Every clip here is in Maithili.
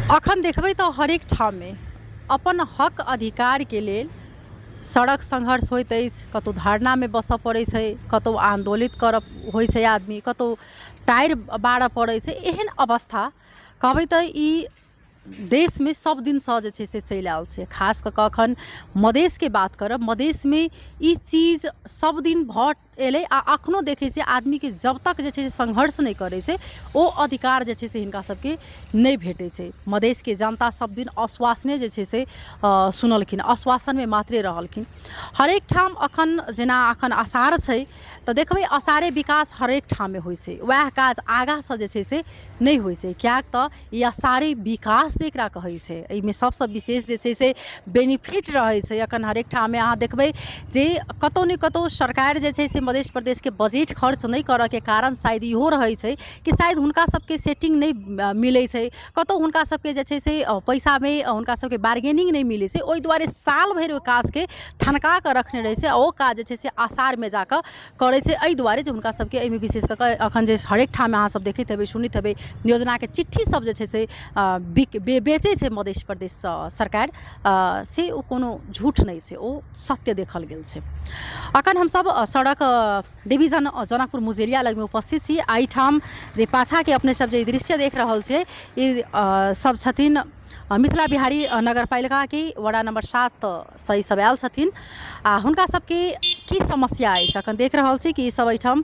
अखन देखबै तऽ हरेक ठाममे अपन हक अधिकारके लेल सड़क संघर्ष होइत अछि, कतहु धरनामे बसऽ पड़ै छै, कतहु आन्दोलित करऽ होइ छै आदमी, कतहु टायर बारऽ पड़ै छै। एहन अवस्था कहबै तऽ ई देशमे सब दिनसँ जे छै से चलि आयल छै। खास कऽ कऽ एखन मधेशके बात करब, मधेशमे ई चीज सब दिन भऽ एलै आ अखनो देखै छियै आदमीके जब तक जे छै से संघर्ष नहि करै छै, ओ अधिकार जे छै से हिनका सबके नहि भेटै छै। मधेशके जनता सब दिन आश्वासने जे छै से सुनलखिन, आश्वासनमे मात्रे रहलखिन। हरेक ठाम अखन जेना अखन आसार छै तऽ देखबै आसारे विकास हरेक ठाममे होइ छै, वएह काज आगाँसँ जे छै से नहि होइ छै, किएक तऽ ई आसारे विकास एकरा कहै छै। एहिमे सबसँ विशेष जे छै से बेनिफिट रहै छै। एखन हरेक ठाममे अहाँ देखबै जे कतहु ने कतहु सरकार जे छै से मध्य प्रदेशके बजट खर्च नहि करऽके कारण शायद इहो रहै छै कि शायद हुनका सबके सेटिंग नहि मिलै छै, कतहु हुनका सबके जे छै से पैसामे हुनका सबके बार्गेनिंग नहि मिलै छै। ओहि दुआरे साल भरि ओहि काजके थनका कऽ रखने रहै छै आ ओ काज जे छै से आषाढ़मे जाकऽ करै छै, एहि दुआरे जे हुनका सबके एहिमे विशेष कऽ कऽ एखन जे हरेक ठाम अहाँ सब देखैत हेबै, सुनैत हेबै, योजनाके चिट्ठी सब जे छै से बिक बेचै छै मध्य प्रदेश सरकार, से ओ कोनो झूठ नहि छै, ओ सत्य देखल गेल छै। एखन हमसब सड़क डिवीजन जनकपुर मुजेलिया लगमे उपस्थित छी। एहिठाम जे पाछाँके अपने सब जे दृश्य देख रहल छियै, ई सब छथिन मिथिला बिहारी नगरपालिकाके वडा नम्बर 7सँ ई सब आयल छथिन आ हुनका सबके की समस्या अछि अखन देख रहल छी कि ई सब एहिठाम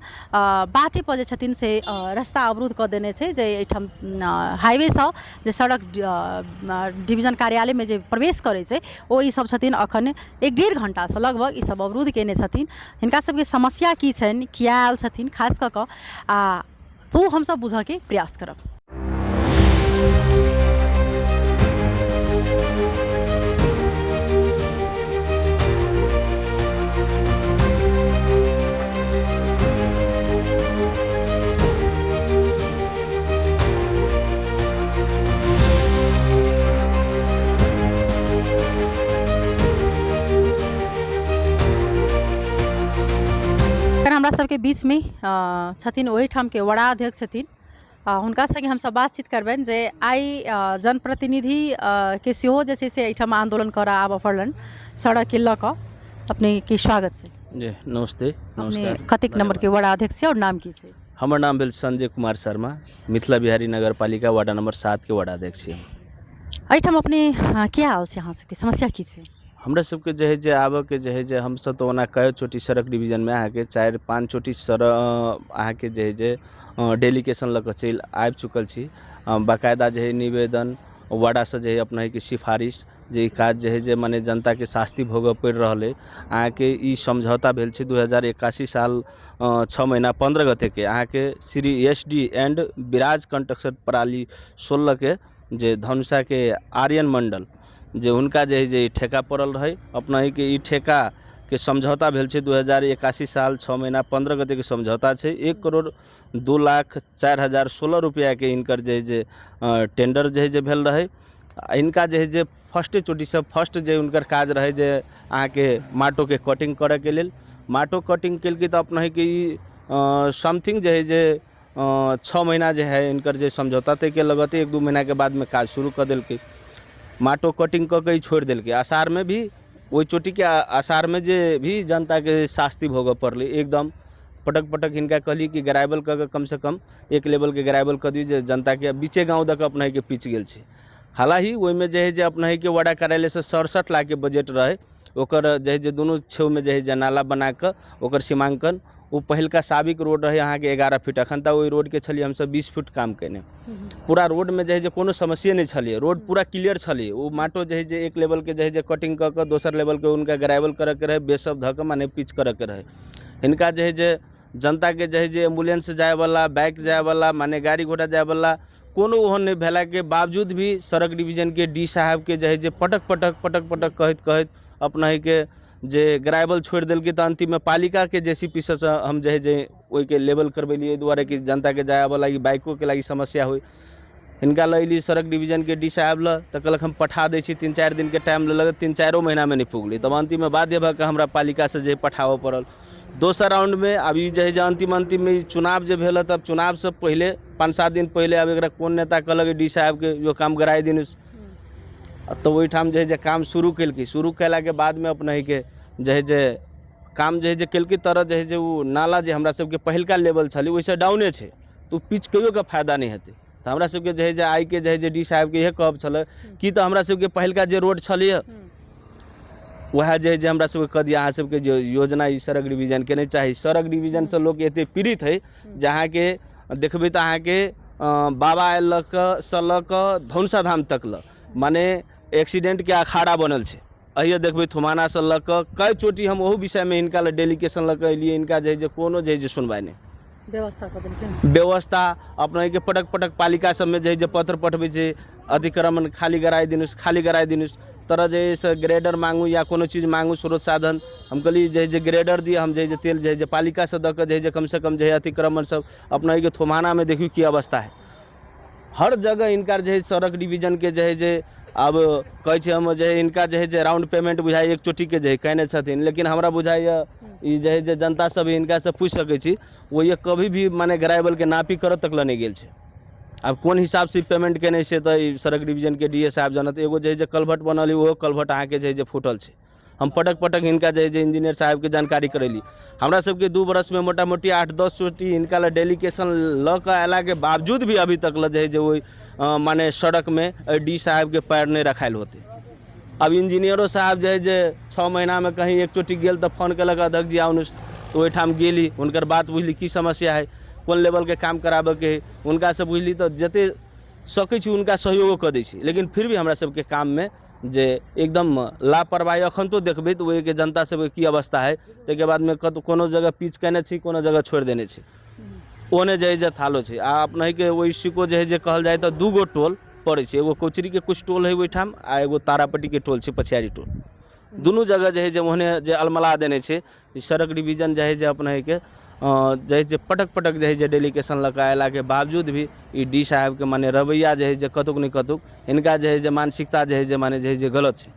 बाटेपर जे छथिन से रस्ता अवरुद्ध कऽ देने छै, जे एहिठाम हाईवेसँ जे सड़क डिवीजन कार्यालयमे जे प्रवेश करै छै, ओ ई सब छथिन अखन 1-1.5 घण्टासँ लगभग ई सब अवरुद्ध कयने छथिन। हिनका सबके समस्या की छनि, किया आयल छथिन खास कऽ कऽ, आ तो हमसब बुझऽके प्रयास करब। हमरा सबके बीचमे छथिन ओहिठामके वडा अध्यक्ष छथिन, हुनका सङ्गे हमसब बातचीत करबनि जे आइ जनप्रतिनिधि के सेहो जे छै से एहिठाम आन्दोलन करऽ आबऽ पड़लनि सड़कके लऽ कऽ। अपनेके स्वागत छै। जी नमस्ते। अपने नमस्कार। कतेक नम्बरके वडा अध्यक्ष छै और नाम की छै? हमर नाम भेल संजय कुमार शर्मा, मिथिला बिहारी नगरपालिका वार्ड नम्बर 7के वडा अध्यक्ष छी। एहिठाम अपने किया आयल छी, अहाँ सबके समस्या की छै? हमरा सबके जे हइ जे आबऽके जे हइ जे हमसब तऽ ओना कए चोटी सड़क डिवीजनमे अहाँके 4-5 चोटी सड़क अहाँके जे हइ जे डेलीकेशन लऽ कऽ चलि आबि चुकल छी। बाकायदा जे हइ निवेदन वाडासँ जे हइ अपनाके सिफारिश जे ई काज जे हइ जे मने जनताके शास्ति भोगऽ पड़ि रहल अइ। अहाँके ई समझौता भेल छै 2081 साल 6 महिना 15 गतेके अहाँके Shri S D and Biraj construction प्राली 16के जे धनुषाके आर्यन मण्डल जे हुनका जे हइ जे ई ठेका पड़ल रहै। अपनाहीके ई ठेकाके समझौता भेल छै 2081 साल 6 महिना 15 गतेके समझौता छै। 1,02,04,016 रुपैआके हिनकर जे हइ जे टेंडर जे हइ जे भेल रहै। आ हिनका जे हइ जे फर्स्टे चोटीसँ फर्स्ट जे हुनकर काज रहै जे अहाँके माटोके कटिंग करऽके लेल माटो कटिंग केलकै तऽ अपनाहीके ई समथिंग जे हइ जे 6 महीना जे हइ हिनकर जे समझौता ताहिके लगते 1-2 महीनाके बादमे काज शुरू कऽ देलकै। माटो कटिंग कऽ के ई छोड़ि देलकै। आषाढ़मे भी ओहि चोटीके आषाढ़मे जे भी जनताके शास्ति भोगऽ पड़लै एकदम पटक पटक हिनका कहली कि ग्राइवल कऽ के कमसँ कम एक लेवलके ग्राइवल कऽ दियौ जे जनताके बीचे गाँव दऽ कऽ अपनाहीके पिच गेल छै। हालाँकि ओहिमे जे हइ जे अपनाहीके वडा कार्यालयसँ 67 लाखके बजट रहै, ओकर जे हइ जे दुनू छेउमे जे हइ जे नाला बनाकऽ ओकर सीमाङ्कन ओ पहिलका साबिक रोड रहै अहाँके 11 फीट, एखन तऽ ओहि रोडके छलियै हमसब 20 फीट काम कयने। पूरा रोडमे जे हइ जे कोनो समस्ये नहि छलै, रोड पूरा क्लियर छलै। ओ माटो जे हइ जे एक लेवलके जे हइ जे कटिंग कऽ कऽ दोसर लेवलके हुनका ग्राइवल करऽके रहै, बेस सब धऽ कऽ मने पिच करऽके रहै। हिनका जे हइ जे जनताके जे हइ जे एम्बुलेंस जायवला, बाइक जायवला, मने गाड़ी घोड़ा जायवला कोनो ओहन नहि भेलाके बावजूद भी सड़क डिवीजनके डी साहेबके जे हइ जे पटक पटक पटक पटक कहैत कहैत अपनाहीके जे ग्राइवल छोड़ि देलकै। तऽ अन्तिममे पालिकाके जे सी पी सँ हम जे हइ जे ओहिके लेवल करबेलियै, एहि दुआरे कि जनताके जाय आबऽ लागि बाइकोके लागि समस्या होइ। हिनका लऽ अयली सड़क डिवीजनके डी साहब लग, तऽ कहलक हम पठा दै छी, 3-4 दिनके टाइम लेलक, 3-4 महीनामे नहि पुगलै। तब अन्तिममे बाध्य भऽ कऽ हमरा पालिकासँ जे पठाबऽ पड़ल दोसर राउंडमे। आब ई जे हइ जे अन्तिम अन्तिममे ई चुनाव जे भेल, तब चुनावसँ पहिले 5-7 दिन पहिले आब एकरा कोन नेता कहलक डी साहबके यो काम कराय दिन, तऽ ओहिठाम जे हइ जे काम शुरू केलकै। शुरू कयलाके बादमे अपनेके जे हइ जे काम जे हइ जे केलकै, तरह जे हइ जे ओ नाला जे हमरा सबके पहिलका लेवल छलै ओहिसँ डाउने छै, तऽ ओ पिच कहियोके फायदा नहि हेतै। तऽ हमरा सबके जे हइ जे आइके जे हइ जे डी साहबके इएह कहब छलै कि तऽ हमरा सबके पहिलका जे रोड छलैए वएह जे हइ जे हमरा सबके कऽ दिअ। अहाँ सबके जे योजना ई सड़क डिवीजनके नहि चाही। सड़क डिवीजनसँ लोक एते पीड़ित हइ जे अहाँके देखबै तऽ अहाँके बाबा लऽ कऽ सँ लऽ कऽ धनुषा धाम तक लऽ मने एक्सीडेंटके अखाड़ा बनल छै। अहिए देखबै थुमानासँ लऽ कऽ कए चोटी। हम ओहू विषयमे हिनका लए डेलीगेशन लऽ कऽ एलियै, हिनका जे हइ जे कोनो जे हइ जे सुनवाइ नहि। व्यवस्था कऽ देलखिन व्यवस्था अपनेके पटक पटक पालिका सबमे जे हइ जे पत्र पठबै छै, अतिक्रमण खाली कराय दिनुस, खाली कराय दिनुस। तरह जे हइ से ग्रेडर मांगू या कोनो चीज मांगू स्रोत साधन, हम कहलियै जे हइ जे ग्रेडर दिअ, हम जे हइ जे तेल जे हइ जे पालिकासँ दऽ कऽ जे हइ जे कमसँ कम जे हइ अतिक्रमण सब अपनेके थुमानामे देखियौ की अवस्था हइ। हर जगह हिनकर जे हइ सड़क डिवीजनके जे हइ जे आब कहै छै हम जे हिनका जे हइ जे राउंड पेमेंट बुझाइ एक चोटीके जे हइ कयने छथिन, लेकिन हमरा बुझाइए ई जे हइ जे जनता सब हिनकासँ पूछि सकै छी, ओहि कभी भी मने ग्राइवलके नापी करऽ तक लए नहि गेल छै। आब कोन हिसाबसँ ई पेमेंट केने छै तऽ ई सड़क डिवीजनके डी ए साहब जानत। एगो जे हइ जे कलभट बनल हइ, ओहो कलभट अहाँके जे हइ जे फूटल छै। हम पटक पटक हिनका जे हइ जे इंजीनियर साहेबके जानकारी करैली। हमरा सबके 2 बरसमे मोटा मोटी 8-10 चोटी हिनका लए डेलीगेशन लऽ कऽ अयलाके बावजूद भी अभी तक लए जे हइ जे ओहि माने सड़कमे डी साहेबके पैर नहि रखायल होतै। अब इंजीनियरो साहब जे हइ जे 6 महीनामे कहीं एक चोटी गेल तऽ फोन केलक अध्यक्ष जी आउ, तऽ ओहिठाम गेली, हुनकर बात बुझली, की समस्या हइ, कोन लेवलके काम कराबऽके हइ हुनकासँ बुझली, तऽ जते सकै छी हुनका सहयोगो कऽ दै छी। लेकिन फिर भी हमरा सबके काममे जे एकदम लापरवाही अखन तो देखबै तऽ ओहिके जनता सबके की अवस्था हइ। ताहिके बादमे कतहु कोनो जगह पिच केने छी, कोनो जगह छोड़ि देने छी, ओने जे हइ जे थालो छै। आ अपनहिके ओहि सिको जे हइ जे कहल जाय तऽ 2 गो टोल पड़ै छै, एगो कोचरीके किछु टोल हइ ओहिठाम आ एगो तारापट्टीके टोल छै पछियारी टोल। दुनू जगह जे हइ जे ओहने जे अलमला देने छै ई सड़क डिवीजन जे हइ जे अपनहिके जे हइ जे पटक पटक जे हइ जे डेलीगेशन लऽ कऽ अयलाके बावजूद भी ई डी साहेबके माने रवैया जे हइ जे कतहु नहि कतहु हिनका जे हइ जे मानसिकता जे हइ जे माने जे हइ जे गलत छै।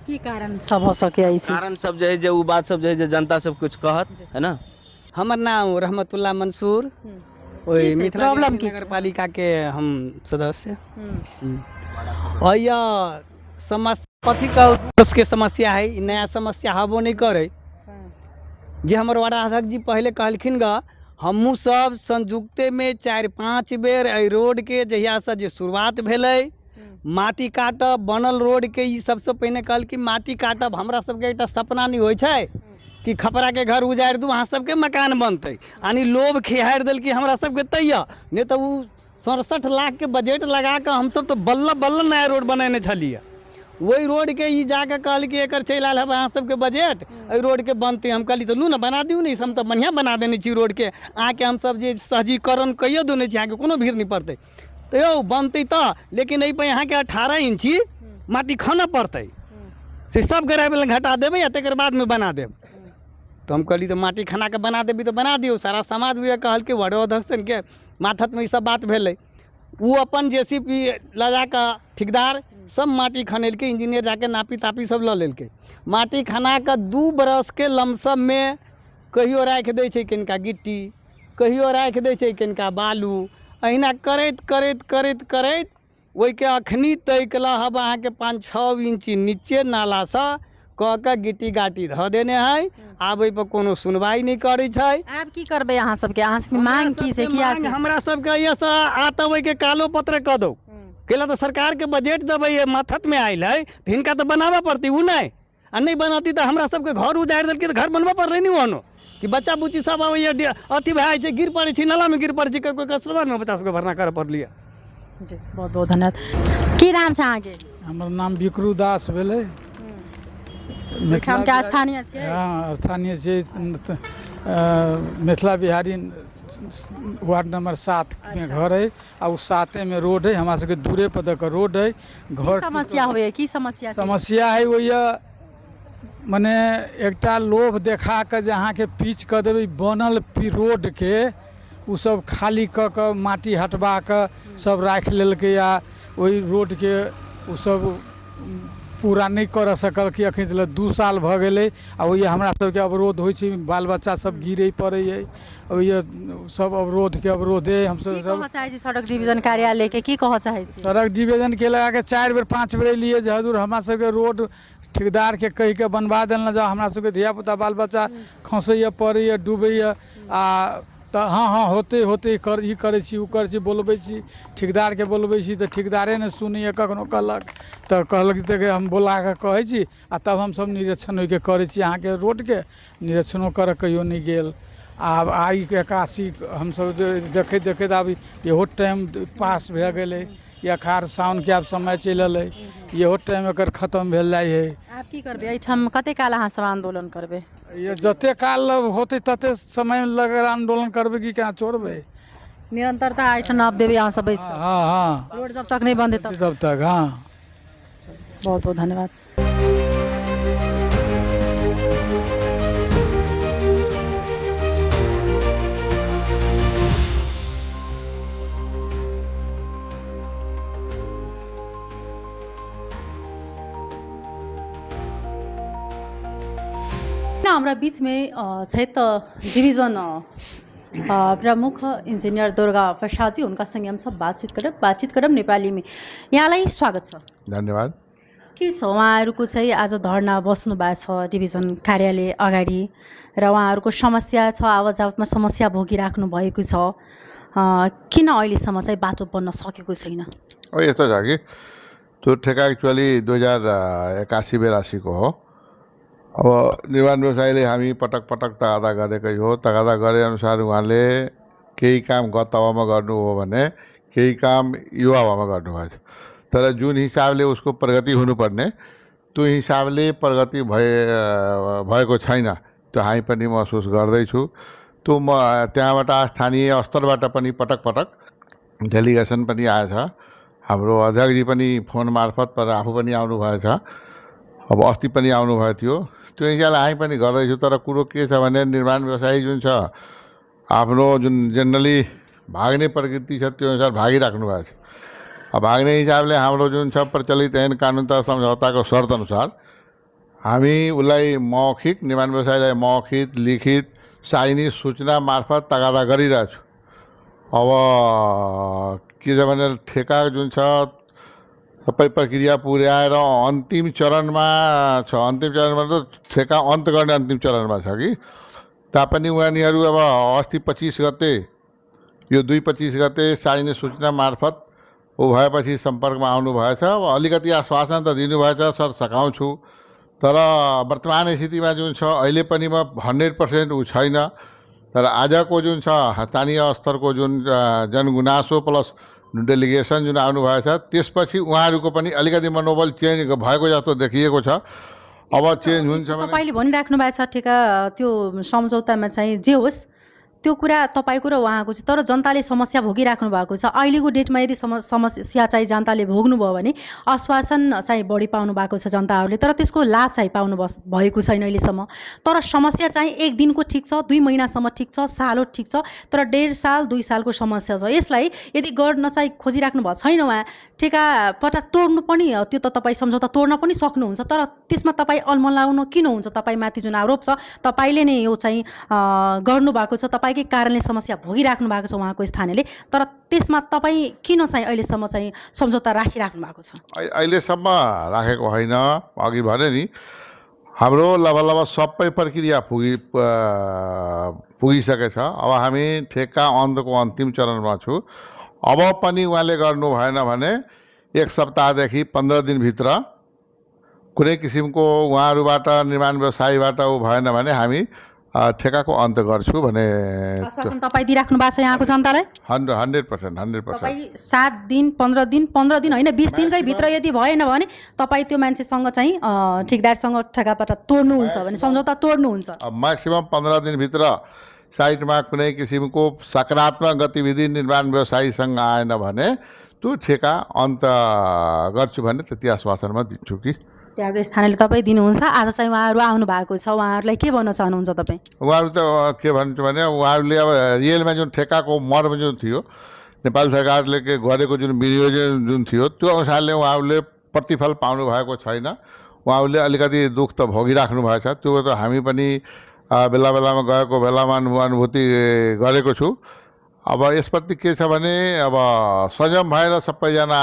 की कारण सब हो सके ई चीज? कारण सब जे हइ जे ओ बात सब जे हइ जे जनता सब किछु कहत है ना। हमर नाम रहमतुल्ला मंसूर, ओहि की छै? मिथिला प्रॉब्लम की छै? नगरपालिका के हम सदस्य। यह समस्या कथी कहू के समस्या है, ई नया समस्या हबो नहीं करे। जे हमर वार्डाध्यक्ष जी पहले कहलखिन ग, हमहूँ सब संयुक्ते में 4-5 बेर एहि रोड के जहियासँ जे शुरुआत भेलै माटि काटब बनल रोड के, ई सबसँ पहिने कहलखिन माटि काटब। हमरा सबके एकटा सपना नहि होइ छै कि खपराके घर उजाड़ि दू अहाँ सबके मकान बनतै, यानी लोभ खिहारि देलकै हमरा सबके तैया नहि तऽ ओ 67 लाखके बजट लगा कऽ हमसब तऽ बल्ल बल्ल नया रोड बनेने छलियै। ओहि रोडके ई जाकऽ कहलकै एकर चलि आयल हब अहाँ सबके बजट एहि रोडके बनतै। हम कहली तऽ लू ने बना दियौ ने, हम तऽ बढ़िआँ बना देने छी रोडके, अहाँके हमसब जे सहजीकरण कैयो देने छी, अहाँके कोनो भीड़ नहि पड़तै। तऽ यौ बनतै तऽ, लेकिन एहिपर अहाँके 18 इंची माटि खनऽ पड़तै, से सब ग्रेवल घटा देबै आ तकर बादमे बना देब। तऽ हम कहली तऽ माटि खना कऽ बना देबै तऽ बना दियौ। सारा समाज भी कहलकै, वार्डो अध्यक्षके माथतमे ई सब बात भेलै। ओ अपन जे सी पी लऽ जाकऽ ठेकेदार सब माटि खनेलकै, इंजीनियर जाके नापी तापी सब लऽ लेलकै। माटि खना कऽ 2 बरसके लमसममे कहियो राखि दै छै कनिका गिट्टी, कहियो राखि दै छै कनिका बालू, अहिना करैत करैत करैत करैत ओहिके अखनी तक लहब अहाँके 5-6 इंची नीचे नालासँ कऽ कऽ गिट्टी गाटी धऽ देने है। आब ओहिपर कोनो सुनवाइ नहि करै छै। आब की करबै अहाँ सबके? अहाँ सबके मांग की छै? किया मांग हमरा सबके एहिसँ आतब के कालो पत्र कऽ दौ, कैला तऽ सरकारके बजट देबै माथतमे आयल है तऽ हिनका तऽ बनाबऽ पड़तै ओ नहि, आ नहि बनती तऽ हमरा सबके घर उजाड़ि देलकै तऽ घर बनबऽ पड़लै ने। ओहनो कि बच्चा बुच्ची सब अबैया अथी भए जाइ छै, गिर पड़ै छै, नालामे गिर पड़ै छै, कोइ अस्पतालमे बच्चा सबके भरना करऽ पड़लियै। जी बहुत बहुत धन्यवाद। की नाम छै अहाँके? हमर नाम बिकरू दास भेलै। मिथिला स्थानीय छियै? हँ स्थानीय छियै। मिथिला बिहारी वार्ड नंबर 7 में घर है आ ओ 7 में रोड है। हमरा सबके दूरे पर दऽ कऽ रोड है घर। समस्या होइए? की समस्या? समस्या है ओहि मने एकटा लोभ देखा कऽ जे अहाँके पीच कऽ देबै बनल रोडके, ओसभ खाली कऽ कऽ माटि हटबा कऽ सभ राखि लेलकै आ ओहि रोडके ओसभ पूरा नहि करऽ सकल कि एखन तक 2 साल भऽ गेलै। आ ओहि हमरा सबके अवरोध होइ छै, बाल बच्चा सब गिरै पड़ै ओहि सब अवरोधके अवरोधे हमसब की कहऽ चाहै छी सड़क डिवीजन कार्यालयके, की कहऽ चाहै छी? सड़क डिवीजनके लगाके 4 बेर 5 बेर एलियै जे हजूर हमरा सबके रोड ठेकेदारके कहिके बनबा देल जाउ, हमरा सबके धियापुता बाल बच्चा खसैए पड़ैए डूबैए। आ तऽ हँ हँ होतै होतै कर ई करै छी ओ करै छी, बोलबै छी ठेकेदारके बोलबै छी तऽ ठेकेदारे नहि सुनैए, कखनो कहलक तऽ कहलक तऽ हम बोलाकऽ कहै छी आ तब हमसब निरीक्षण ओहिके करै छी अहाँके रोडके, निरीक्षणो करऽ कहियो नहि गेल। आब आइके 81 हमसब जे देखैत देखैत आब इहो टाइम पास भए गेलै, अखाड़ साओनके आब समय चलि एलै, इहो टाइम एकर खतम भेल जाइ हइ। आब की करबै एहिठाम, कते काल अहाँ सब आन्दोलन करबै? ये जते काल होतै तते समय लग आन्दोलन करबै कि केना छोड़बै? निरंतरता एहिठाम आब देबै अहाँ सब बैस कऽ? हँ हँ, रोड जब तक नहि बंद हेतै तब तक। हँ, बहुत बहुत धन्यवाद। हमरा बीचमे छै तऽ डिवीजन प्रमुख इन्जिनियर दुर्गा प्रसाद जी, हुनका सँगे हम सब बातचीत करब नेपालीमे। यहाँलाई स्वागत छ। धन्यवाद। के छ उहाँहरूको चाहिँ आज धरना बस्नु भएको छ डिभिजन कार्यालय अगाडि र उहाँहरूको समस्या छ, आवाजावतमा समस्या भोगिराख्नु भएको छ, किन अहिलेसम्म चाहिँ बाटो बन्न सकेको छैन? अब यस्तो छ कि त्यो ठेका एक्चुअली 2081-82 को हो। अब निर्माण व्यवसायीले हामी पटक पटक तगादा गरेकै हो। तगादा गरे अनुसार उहाँले केही काम गत हावामा गर्नु हो भने केही काम यो हावामा गर्नुभएछ, तर जुन हिसाबले उसको प्रगति हुनुपर्ने त्यो हिसाबले प्रगति भएको छैन, त्यो हामी पनि महसुस गर्दैछु। त्यो म त्यहाँबाट स्थानीय स्तरबाट पनि पटक पटक डेलिगेसन पनि आएछ, हाम्रो अध्यक्षजी पनि फोन मार्फत पर आफू पनि आउनुभएछ, अब अस्ति पनि आउनुभएको थियो। त्यो हिसाबले हामी पनि गर्दैछु। तर कुरो के छ भने निर्माण व्यवसायी जुन छ आफ्नो जुन जेनरली भाग्ने प्रवृत्ति छ त्यो अनुसार भागिराख्नु भएको छ। अब भाग्ने हिसाबले हाम्रो जुन छ प्रचलित ऐन कानुन तथा सम्झौताको शर्त अनुसार हामी उसलाई मौखिक निर्माण व्यवसायीलाई मौखिक लिखित साइनी सूचना मार्फत तगादा गरिरहेछु। अब के छ भने ठेका जुन छ सबै प्रक्रिया पुर्याएर अन्तिम चरणमा छ, अन्तिम चरणमा त ठेका अन्त गर्ने अन्तिम चरणमा छ कि तापनि उनीहरू अब अस्ति 25 गते यो 2-25 गते साइने सूचना मार्फत ऊ भएपछि सम्पर्कमा आउनुभएछ। अब अलिकति आश्वासन त दिनुभएछ सर सघाउँछु, तर वर्तमान स्थितिमा जुन छ अहिले पनि म 100% ऊ छैन। तर आजको जुन छ स्थानीय स्तरको जुन जनगुनासो प्लस डेलिगेसन जुन आउनुभएछ त्यसपछि उहाँहरूको पनि अलिकति मनोबल चेन्ज भएको जस्तो देखिएको छ। अब चेन्ज हुन्छ भने तपाईँले भनिराख्नु भएको छ ठेका त्यो सम्झौतामा चाहिँ जे होस् त्यो कुरा तपाईँको र उहाँको छ, तर जनताले समस्या भोगिराख्नु भएको छ। अहिलेको डेटमा यदि समस्या चाहिँ जनताले भोग्नुभयो भने आश्वासन चाहिँ बढी पाउनु भएको छ जनताहरूले, तर त्यसको लाभ चाहिँ पाउनु भएको छैन अहिलेसम्म। तर समस्या चाहिँ एक दिनको ठिक छ, 2 महिनासम्म ठिक छ, सालो ठिक छ, तर 1.5 साल 2 सालको समस्या छ। यसलाई यदि गर्न चाहिँ खोजिराख्नु भएको छैन उहाँ ठेका पट्टा तोड्नु पनि त्यो त तपाईँ सम्झौता तोड्न पनि सक्नुहुन्छ, तर त्यसमा तपाईँ अल्मलाउनु किन हुन्छ? तपाईँमाथि जुन आरोप छ तपाईँले नै यो चाहिँ गर्नुभएको छ, तपाईँ कारणले समस्या भोगिराख्नु भएको छ उहाँको स्थानीयले, तर त्यसमा तपाईँ किन चाहिँ अहिलेसम्म चाहिँ सम्झौता राखिराख्नु भएको छ? अहिलेसम्म राखेको होइन। अघि भने नि हाम्रो लगभग सबै प्रक्रिया पुगिसकेछ। अब हामी ठेक्का अन्तको अन्तिम चरणमा छु। अब पनि उहाँले गर्नु भएन भने 1 सप्ताहदेखि 15 दिनभित्र कुनै किसिमको उहाँहरूबाट निर्माण व्यवसायीबाट ऊ भएन भने हामी ठेकाको अन्त गर्छु भने आश्वासन तपाईँ दिइराख्नु भएको छ यहाँको जनतालाई? 100%, 100%। तपाईँ 7 दिन 15 दिन, 15 दिन होइन 20 दिनकै भित्र यदि भएन भने तपाईँ त्यो मान्छेसँग चाहिँ ठेकदारसँग ठेकापट्टा तोड्नुहुन्छ भने सम्झौता तोड्नुहुन्छ? म्याक्सिमम 15 दिनभित्र साइटमा कुनै किसिमको सकारात्मक गतिविधि निर्माण व्यवसायीसँग आएन भने त्यो ठेका अन्त गर्छु भन्ने त्यति आश्वासनमा दिन्छु कि। त्याग स्थानीयले तपाईँ दिनुहुन्छ। आज चाहिँ उहाँहरू आउनु भएको छ, उहाँहरूलाई के भन्न चाहनुहुन्छ तपाईँ? उहाँहरू त के भन्छु भने उहाँहरूले अब रियलमा जुन ठेक्काको मर्म जुन थियो, नेपाल सरकारले के गरेको जुन विनियोजन जुन थियो त्यो अनुसारले उहाँहरूले प्रतिफल पाउनु भएको छैन। उहाँहरूले अलिकति दुःख त भोगिराख्नु भएको छ। त्यो त हामी पनि बेला बेलामा गएको बेलामा अनुभूति गरेको छु। अब यसप्रति के छ भने अब संयम भएर सबैजना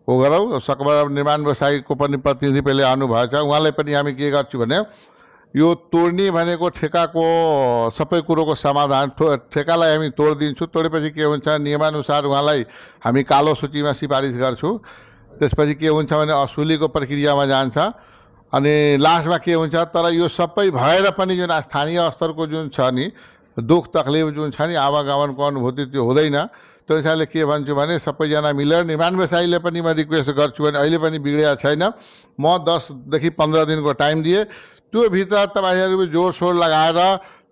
उ गरौँ। सकभर निर्माण व्यवसायीको पनि प्रतिनिधि पहिले आउनुभएको छ, उहाँलाई पनि हामी के गर्छु भने यो तोड्ने भनेको ठेक्काको सबै कुरोको समाधान ठेक्कालाई हामी तोडिदिन्छु। तोडेपछि के हुन्छ, नियमानुसार उहाँलाई हामी कालो सूचीमा सिफारिस गर्छु। त्यसपछि के हुन्छ भने असुलीको प्रक्रियामा जान्छ अनि लास्टमा के हुन्छ। तर यो सबै भएर पनि जुन स्थानीय स्तरको जुन छ नि दुःख तकलिफ जुन छ नि आवागमनको अनुभूति त्यो हुँदैन। त्यो हिसाबले के भन्छु भने सबैजना मिलेर निर्माण व्यवसायीले पनि म रिक्वेस्ट गर्छु भने अहिले पनि बिग्रिएको छैन। म 10 देखि 15 दिनको टाइम दिएँ, त्यो भित्र तपाईँहरू जोडसोड लगाएर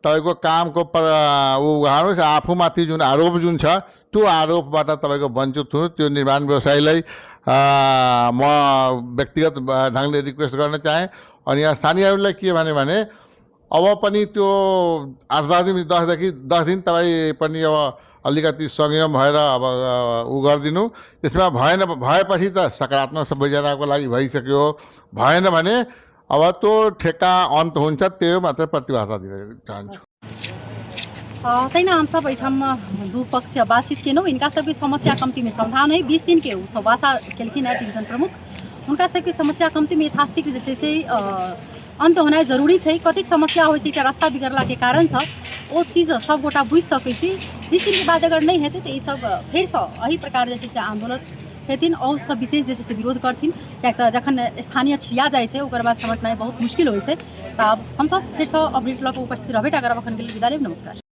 तपाईँको कामको ऊ गर्नुहोस्। आफूमाथि जुन आरोप जुन छ त्यो आरोपबाट तपाईँको वञ्चित हुनु त्यो निर्माण व्यवसायीलाई म व्यक्तिगत ढङ्गले रिक्वेस्ट गर्न चाहेँ। अनि यहाँ स्थानीयहरूलाई के भने भने अब पनि त्यो 8-10 दिन, 10देखि 10 दिन तपाईँ पनि अब अलिकति संयम भएर अब ऊ गरिदिनु। त्यसमा भएन भएपछि त सकारात्मक सबैजनाको लागि भइसक्यो। भएन भने अब त्यो ठेक्का अन्त हुन्छ, त्यो मात्रै प्रतिबद्धता दिन चाहन्छु। तहिना हमसब एहिठाम दू पक्ष बातचीत केलहुँ। हिनका सबके समस्या कम्तीमे समाधान है 20 दिनके ओ सब वाचा केलखिन हेँ डिभिजन प्रमुख। हुनका सबके समस्या कम्तीमे यथाशीघ्र जे छै से अन्त होनाइ जरूरी छै। कतेक समस्या होइ छै, एकटा रास्ता बिगड़लाके कारणसँ ओ चीज सबगोटा बुझि सकै छी। 20 दिनके बाद अगर नहि हेतै तऽ ईसब फेरसँ एही प्रकार जे छै से आन्दोलन हेथिन और सब विशेष जे छै से विरोध करथिन, किएक तऽ जखन स्थानीय छिड़िया जाइ छै ओकर बाद समेटनाइ बहुत मुश्किल होइ छै। तऽ आब हमसब फेरसँ अपडेट लऽ कऽ उपस्थित रहबे टा करब। एखनके लेल विदा लेब, नमस्कार।